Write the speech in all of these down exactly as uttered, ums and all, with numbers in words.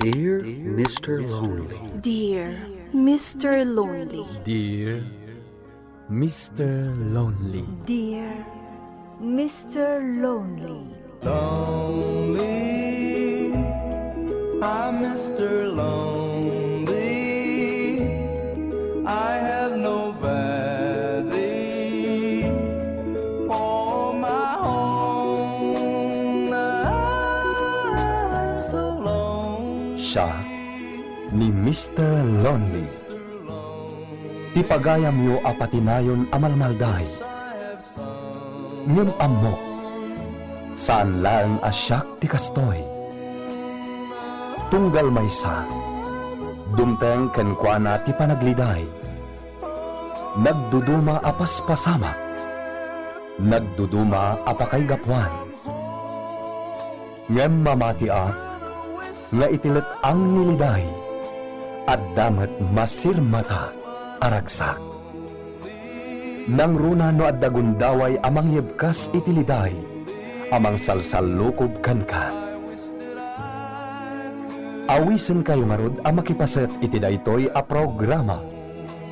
Dear Mister Lonely. Dear Mister Lonely. Dear Mister Lonely. Dear Mister Lonely. Lonely, I'm Mister Lonely. I have nobody for my own. I'm so lonely. Siak ni Mister Lonely. Ti pagayamyo a patinayon a malmalday. Ngem ammok, saan laeng a siak ti kastoy. Tunggal maysa, dumteng kenkuana ti panagliday. Nagduduma a paspasamak, nagduduma a pakaigapuan. Ngem mamatiak nga iti let-ang ni liday, adda met masirmata a ragsak. Nangruna no adda gundaway a mangyebkas iti liday a mangsalsallukob kenka. Awisenkayo ngarud a makipaset iti daytoy a programa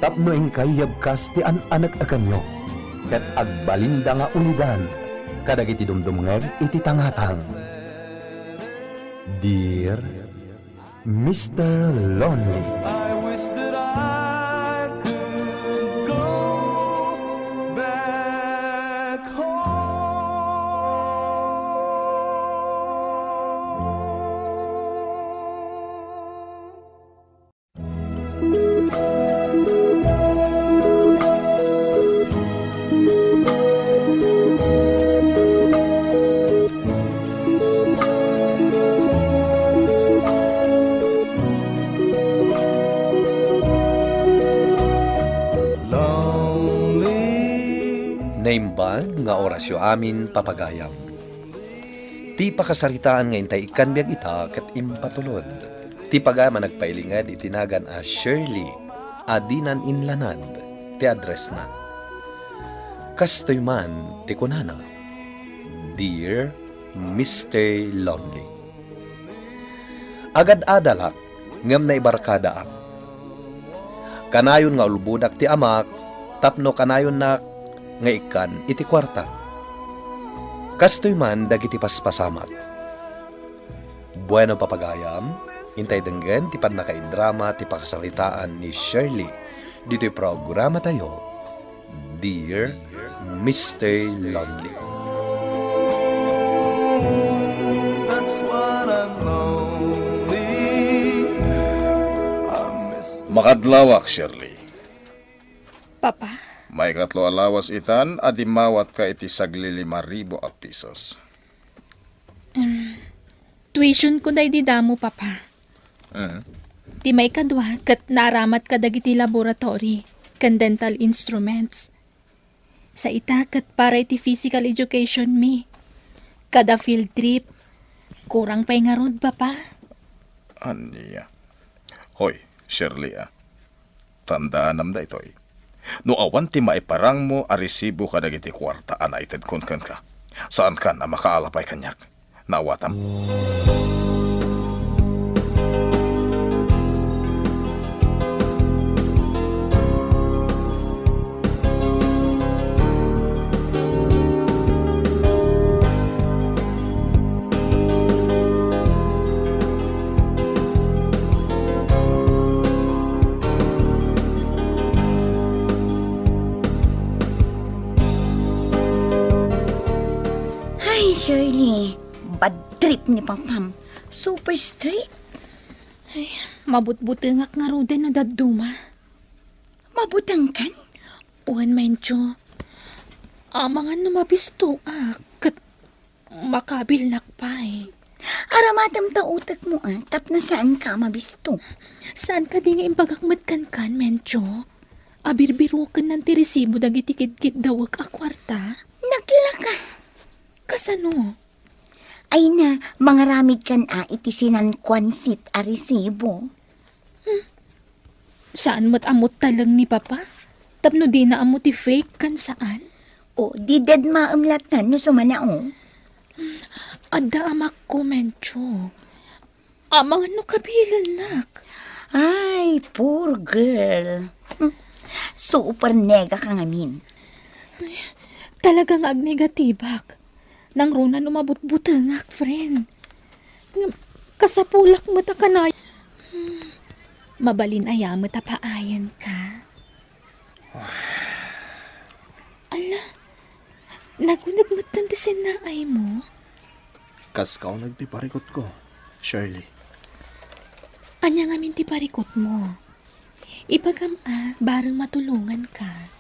tapno inkay yebkas ti an-anek-ekenyo ket agbalinda nga ulidan kadagiti dumdumngeg iti tangatang. Dear Mister Lonely. I wish that I could go back home. Naimbag nga orasyo amin, papagayam. Ti pakasaritaan nga intay ikkan biag ita ket impatulod ti pagayam a nagpailinged iti nagan a Shirley a dinan inlanad ti addressna. Kastoy man ti kunana, "Dear Mister Lonely." Agad-adalak ngem naibarkadaak. Kanayon nga ulbodak ti amak tapno kanayonnak nga ikkan iti kuarta. Kastoy man dagiti paspasamak. Bueno, papagayam, intay denggen ti pannakaidrama ti pakasaritaan ni Shirley ditoy programatayo, Dear Mister Lonely. That's what I'm lonely. I miss Makadlawak, Shirley. Papa? Maikatlo a lawas itan a dimmawatka iti saglilima ribu a pisos. Em, tuition ko daydi damo, Papa. Mm. Ti maikadua, ket naaramat kadagiti laboratory ken dental instruments. Sa ita, ket para iti physical education mi. Kada field trip, kurang pay ngarud, Papa. Ania? Hoy, Shirley, a. Tandaanam daytoy. No awan ti maiparangmo a resibo kadagiti kuarta a naitedkon kenka, saankan a makaala pay kaniak. Naawatam? Ay, Shirley, bad trip ni Papam. Super strict. Ay, mabutbutengak ngaruden no dadduma. Mabutengkan? Wen, Mencho. Amangan no mabistoak, ket makabilnak pay. Aramatem ta utekmo, a, tapno saanka a mabisto. Saan kadi nga imbagak met kenkan, Mencho? A birbirokennan ti resibo dagiti kidkiddawek a kuarta? Naglaka. Kasano? Ay na, mangaramidkan a iti sinankuansit a resibo. Hmm. Saan met a muttaleng ni Papa? Tapno dina ammo ti fake ken saan? O, di dadmaem latta no sumanaw. Hmm. Adda amakko, Mencho. Amangan no kabilennak. Ay, poor girl. Hmm. Super nega ka ngamin. Talaga nga agnegatibak. Nangruna no mabutbutengak, friend. Ngem, kasapulak met a kanay-, Hmm. Mabalin aya met a paayanka? Ala, naguneg metten ti sennaaymo? Kas kauneg ti parikutko, Shirley. Ania ngamin ti parikutmo? Ibagam a, bareng matulonganka.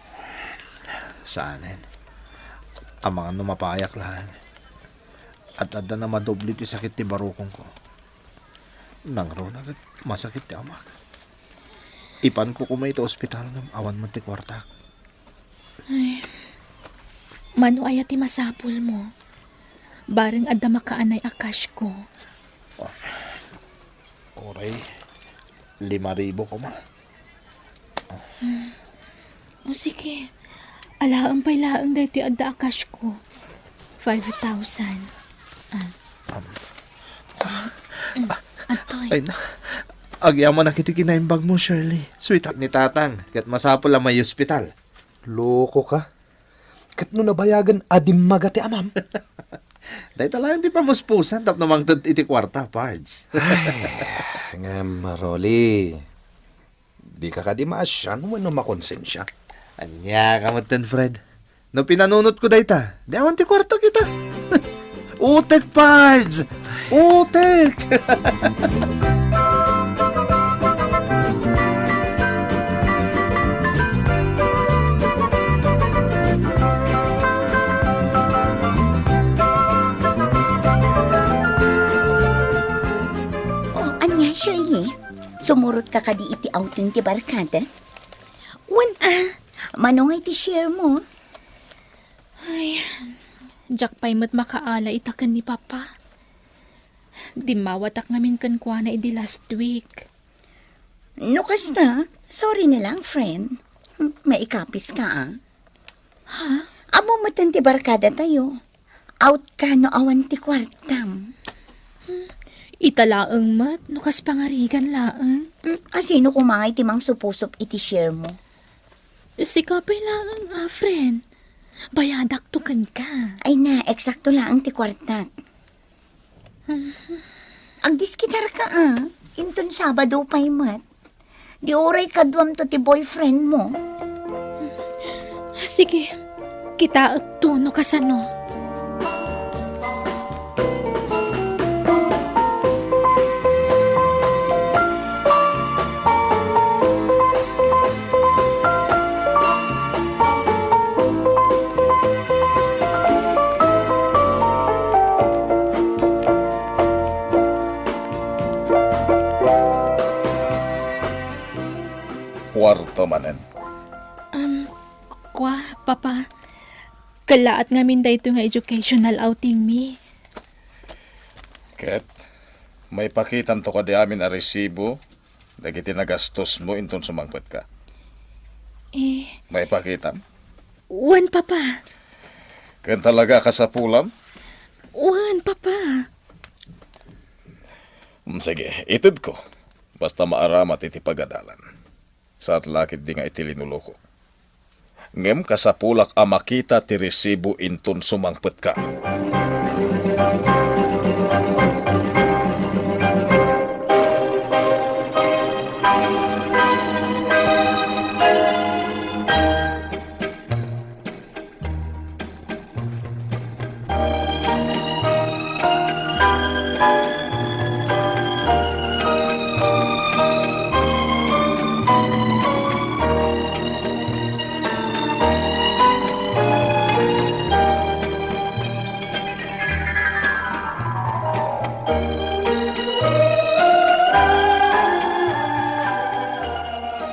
Saanen. Amangan no mapayak laeng. Ad-adda a madoble ti sakit ti barukongko. Nangruna ket masakit ti amak. Ipanko koma iti ospital ngem awan met ti kuartak. Ay, mano aya ti masapulmo? Bareng adda makaanay a cashko. Uray, lima ribu koma. Hmm. O sige, alaem pay laeng daytoy adda a cashko. Five thousand. Ah. Um. Mm. Adtoy. Ay na. Agyamanak iti kinaimbagmo, Shirley. Sweetheart ni Tatang, ket masapul a maiospital. Loko ka. Ket no nabayagen a dimmaga ti amam? Dayta laeng ti pamuspusan tapno mangted iti kuarta, Pards. Ay, ngem, Rolly, dika kadi maasian wenno makonsensia? Ania ka metten, Fred? No pinanunotko dayta, di awan ti kuarta kita. Utek, Pards! Utek! O, ania, Shirley? Sumurotka kadi iti outing ti barkada? Wen a. Mano ngay ti share mo? Ay, diak pay met makaala ita ken ni Papa. Dimmawatak ngamin kenkuana idi last week. No kasta, sorry na lang, friend. Hmm, maikapis ka, ah. Ha? Ammo metten ti barkadatayo. Out ka no awan ti kuartam. Hmm, ita laeng met, no kas pangarigan laeng. Hmm, asino koma ngay ti mangsupusup iti share mo? Sika pay laeng, ah, friend. Bayadakto kenka. Ay na, eksakto laeng ti kuartak. Agdiskitarka, ah. Inton Sabado pay met. Di uray kaduamto ti boyfriend mo. Sige, kitaekto no kasano. Kuarto manen. Um, kua, Papa. Kellaat ngamin daytoy nga educational outing mi. Ket, maipakitamto kadi amin a resibo dagiti nagastos mo inton sumangpet ka? Eh. Maipakitam? Wen, Papa. Ken talaga a kasapulam? Wen, Papa. Mm, sige, itedko. Basta maaramat iti pagadalan. Saat la ketdi nga iti linuloko. Ngem kasapulak a makita ti resibo inton sumangpetka.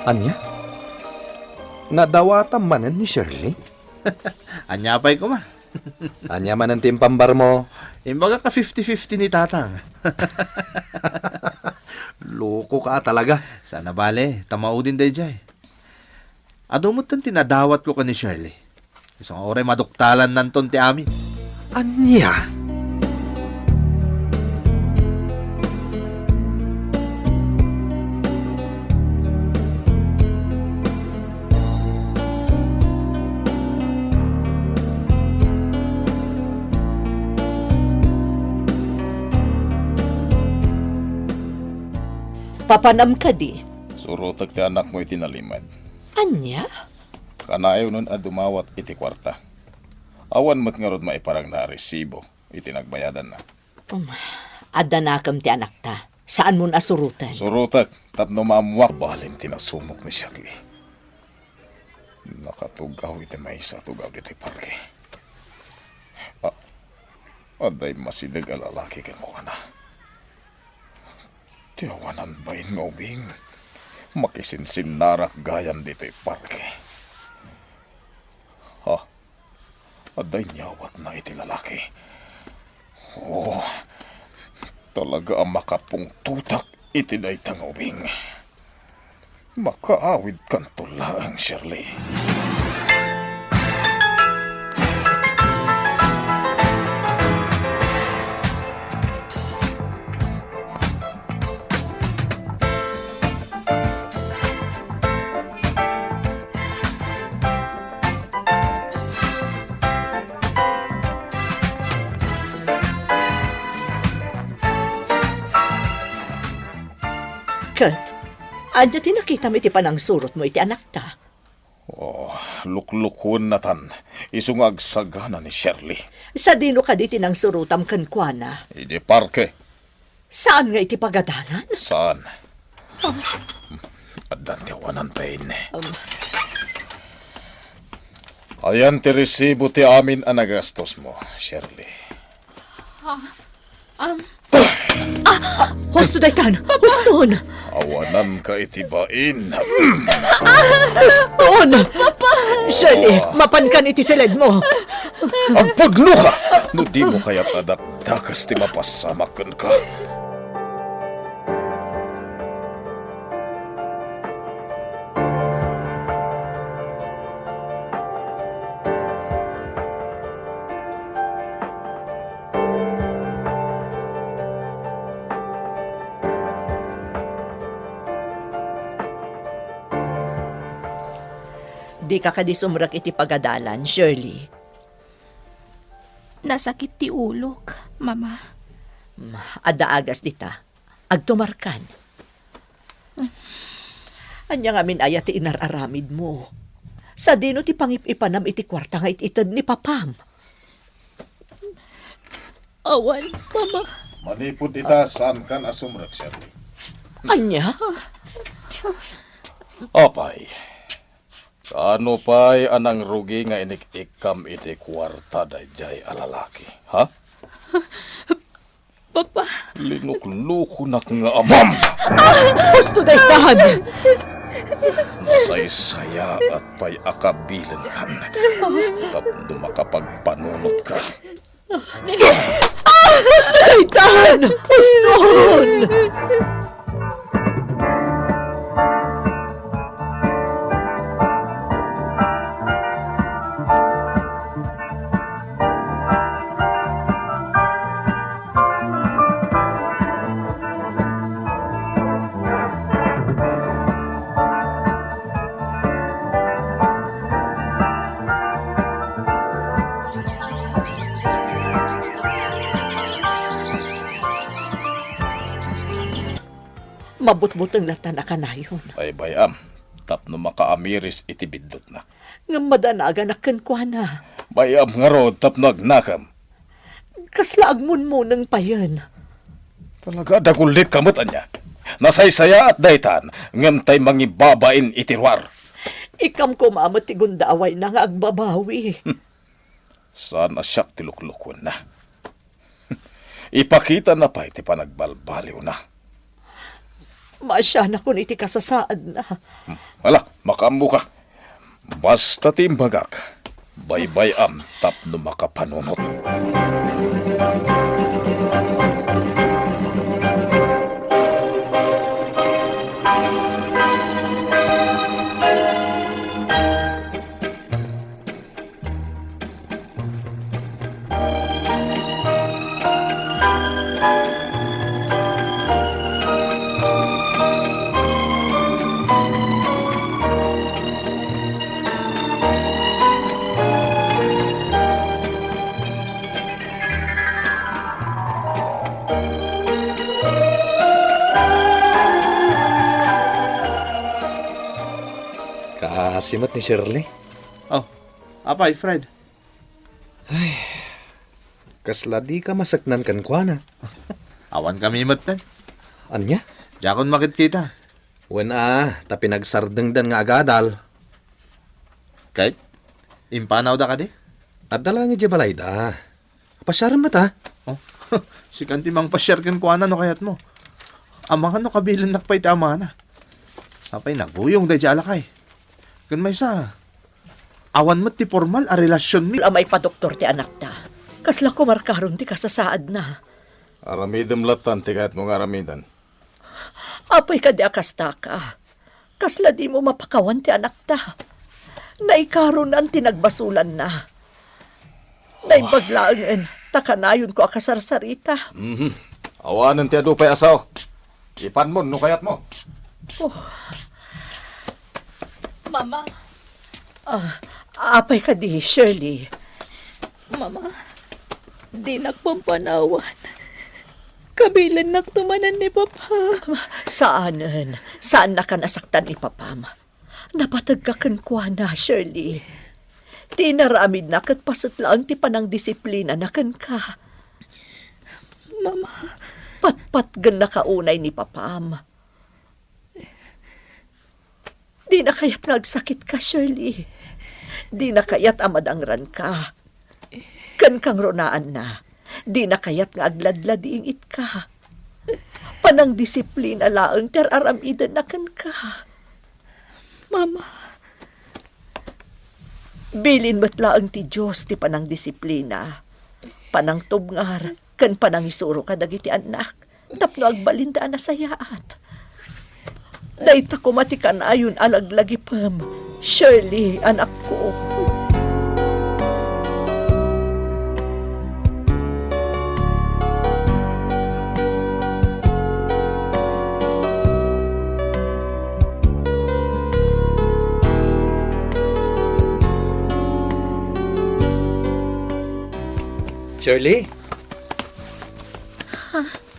Ania? Nadawatam manen ni Shirley? Ania pay koma? Ania manen ti impambarmo? Imbagak a fifty fifty ni Tatang. Loko ka talaga. Saan a bale, ta maudin daydiay. Adu metten ti nadawatko ken ni Shirley. Isu nga uray maduktalannanton ti amin. Ania? Papanam kadi? Surotek ti anakmo iti nalimed. Ania? Kanayon a dumawat iti kuarta. Awan met ngarud maiparangna a resibo iti nagbayadanna. Um, adda nakem ti anakta. Saanmon a suroten. Surotek, tapno maammuak. Balin ti nasumok ni Shirley. Nakatugaw iti maysa a tugaw ditoy parke. A-, adda immasideg a lalaki kenkuana. Ti awanan bain nga ubing, makisinsinnarak gayam ditoy parke. Ha? Adda inyawatna iti lalaki. Oh, talaga a makapungtotak iti dayta nga ubing. Makaawidkanto laeng, Shirley. Ket, ania ti nakitam iti panangsurotmo iti anakta? Oh, luklukuennatan. Isu nga agsagana ni Shirley. Sadino kadi ti nangsurotam kenkuana? Idi parke. Saan nga iti pagadalan? Saan? Addan ti awanan bain. Um. Ayan ti resibo ti amin a nagastosmo, Shirley. Ah, um. Ah, husto daytan! Huston! Awananka iti bain. Huston! Shirley, mapankan iti siledmo. Agpudnoka! No dimo kayat a dakdakas ti mapasamak kenka. Dika kadi sumrek iti pagadalan, Shirley? Nasakit ti ulok, Mama. Ma, adda agas dita. Agtumarkan. Ania ngamin aya ti inar-aramidmo? Sadino ti pangip-ipanam iti kuarta nga it-ited ni papam? Awan, Mama. Manipud ita, saankan a sumrek, Shirley. Ania? Apay, kaano pay a nangrugi nga inik-ikkam iti kuarta daydiay a lalaki, ha? Papa. Linuklukonak nga amam! Husto daytan! Nasaysayaat pay a kabilenkan tapno makapagpanunotka. Husto daytan! Huston! Mabutbuteng latta a kanayon. Baybay-am, tapno makaamiris iti biddutna. Ngem madanaganak kenkuana. Bay-am ngarud tapno agnakem. Kasla agmunmuneng payen. Talaga, dagullitka met ania? Nasaysayaat daytan, ngem tay mangibabain iti ruar. Ikkam koma met ti gundawayna nga agbabawi. Saan a siak ti luklukuenna. Ipakitana pay ti panagbalbaliwna. Maasianakon iti kasasaadna. Hmm. Ala, makaammoka. Basta ti imbagak, baybay-am tapno makapanunot. Asi met ni Shirley. Oh, apay, Fred? Ay, kasla dika maseknan kenkuana. Awan kami metten. Ania? Diakon makitkita. Wen a, ta pinagsardengdan nga agadal. Ket? Impanawda kadi? Adda laeng idiay balayda. Pasiaren met, a. Oh, sikan ti mangpasiar kenkuana no kayatmo. Amangan no kabilennak pay ti amana. Sapay naguyong daydiay a lakay. Ken maysa, awan met ti pormal a relasionmi. A maipadoktor ti anakta. Kasla kumarkaron ti kasasaadna. Aramidem lattan ti kayatmo nga aramiden. Apay kadi a kastaka? Kasla dimo mapakawan ti anakta. Naikaronan ti nagbasolanna. Naimbag laengen ta kanayonko a kasarsarita. Mhm. Awanen ti adu pay a sao. Ipanmon no kayatmo. Oh. Mama. Ah, apay kadi, Shirley? Mama, dinak pampanawan. Kabilennakto manen ni Papa. Saanen. Saannakan a saktan ni Papam. Napategka kenkuana, Shirley. Ti inaramidna ket paset laeng ti panangdisiplinana kenka. Mama. Patpatgennaka unay ni Papam. Dina kayat nga agsakitka, Shirley. Dina kayat a madangranka. Ken kangrunaanna, dina kayat nga agladladiingitka. Panangdisiplina laeng ti ar-aramidenna kenka. Mama. Bilin met laeng ti Dios ti panangdisiplina, panangtubngar, ken panangisuro kadagiti annak. Tapno agbalinda a nasayaat. Dayta koma ti kanayon a laglagipem, Shirley, anakko. Shirley?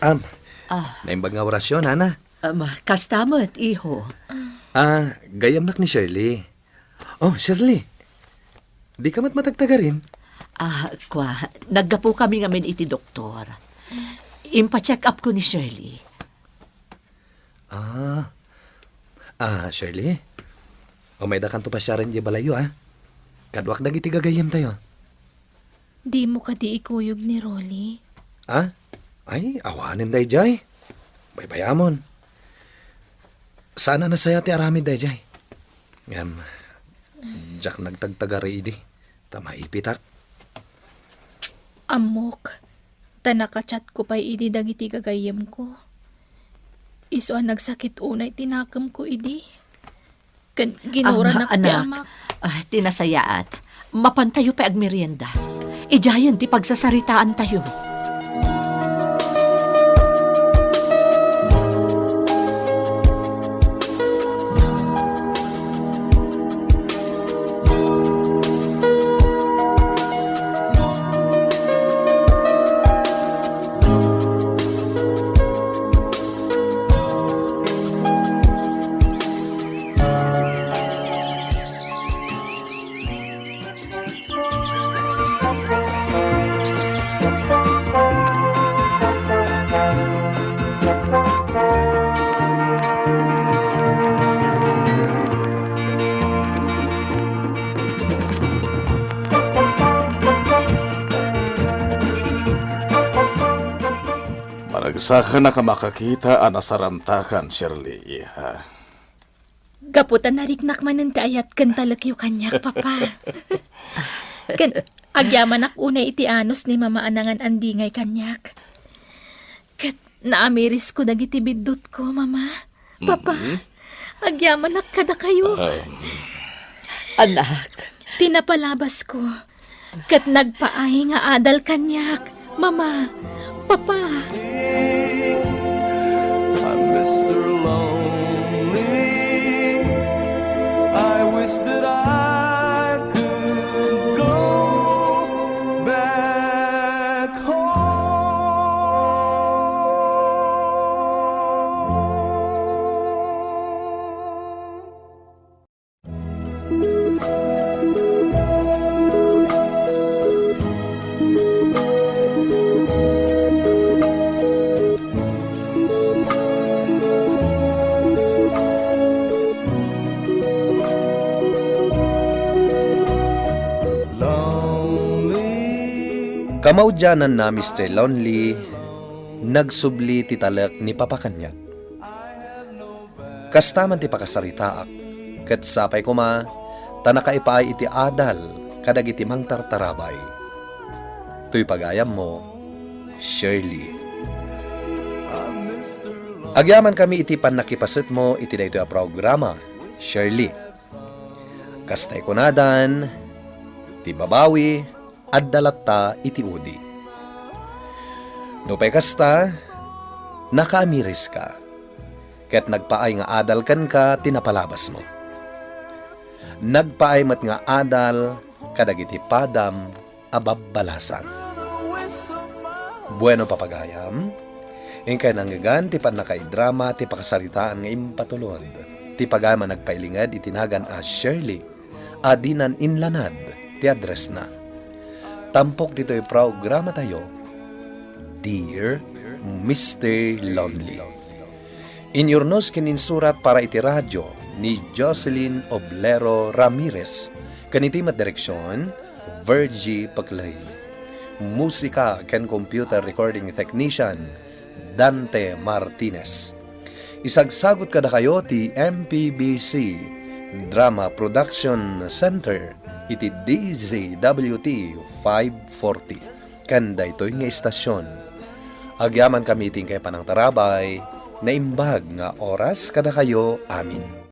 Am, Ah. Naimbag nga orasyon, Ana. Am, kasta met, iho. Ah, gayyemnak ni Shirley. Oh, Shirley. Dika met matagtagarin? Ah, kua, naggapu kami ngamin iti doktor. Impa-check up ko ni Shirley. Ah. Ah, Shirley. Umaydakanto pasiaren idiay balayyo, ah. Kaduak dagiti gagayyemtayo. Dimo kadi ikuyog ni Rolly? Ah? Ay, awanen daydiay. Baybayamon. Saan a nasayaat ti aramid daydiay. Ngem, diak nagtagtagari idi, ta maipitak. Ammok, ta naka-chatko pay idi dagiti gagayyemko. Isu a nagsakit unay ti nakemko idi. Ken ginuranak ti amak. Ah, ti nasayaat. Mapantayo pay agmerienda. Idiayen ti pagsasaritaantayo. Maragsakan a makakita a nasarantakan, Shirley, iha. Gapu ta nariknak manen ti ayat ken talekyo kaniak, Papa. Ken agyamanak unay iti anus ni Mama a nangan-andingay kaniak. Ket naamirisko dagiti biddutko, Mama. Papa, mm-hmm, agyamanak kadakayo. Um. Anak. Ti napalabasko. Ket nagpaay nga adal kaniak, Mama, Papa. I'm Mister Lonely. I wish that I could go back home. Maudiananna, Mister Lonely, nagsubli ti talek ni Papa kaniak. Kasta man ti pakasaritaak, ket sapay koma ta nakaipaay iti adal kadagiti mangtartarabay. Toy pagayammo, Shirley. Agyamankami iti pannakipasetmo iti daytoy a programa, Shirley. Kastay kunadan, ti babawi, adda latta iti udi. Nupay kasta, nakaamiriska, ket nagpaay nga adal kenka ti napalabasmo. Nagpaay met nga adal kadagiti padam a babbalasang. Bueno, papagayam, inkay nangngegan ti pannakaidrama ti pakasaritaan nga impatulod ti pagayam a nagpailinged iti nagan a Shirley a dinan inlanad ti addressna. Tampok ditoy programatayo, Dear Mister Lonely. Inyurnos ken insurat para iti radio ni Jocelyn Oblero Ramirez, ken iti met direksion, Virgie Paclay. Musika ken computer recording technician, Dante Martinez. Isagsagut kadakayo ti M P B C Drama Production Center iti D Z W T five forty ken daytoy nga istasyon. Agyamankami iti inkay panangtarabay, naimbag nga oras kadakayo amin.